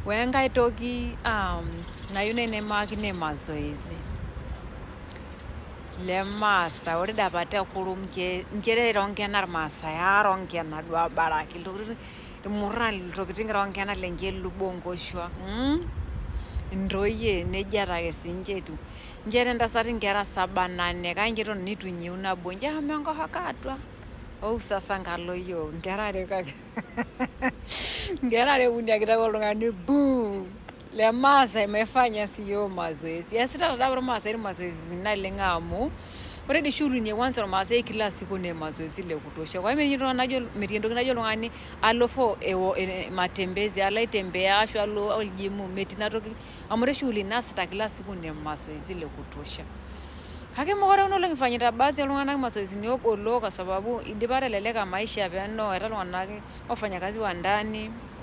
Ore enkae toki nayieu nai naimakini mazoezi le maasai. Ore dapa te kurum nchere iro nkena irmaasai aaro nkena duo abaraki iltokitin irmurran, iltokitin roo nkena lenche lubo nkoshuak, Intoyie nejia take siinche etiu. Nche ntasati nkera saba nane kake nche eton itu inyiu nabo, nche eshomo enkoshoke atua. Ou sasa nkalo yiok nkera are kake nkera are uni ake itau oltung'ani buu le maasai maifanya siyiok mazoezi. Eesita taa apa irmaasai mazoezi naleng amu ore dii shughuli e kwanza ormaasai kila siku ni mazoezi le kutosha. Kwa hiyo metii entoki najo oltung'ani alo for matembezi, alo aitembea ashu alo oljimu, metii ina toki amu ore shughuli naasita kila siku ni mazoezi le kutosha. Kake mekure kuna olong'i ifanyita baadhi oltung'anak mazoezini ogolo kwa sababu idipa ateleleka maisha peno etaa iltung'anak wafanyakazi wa ndani.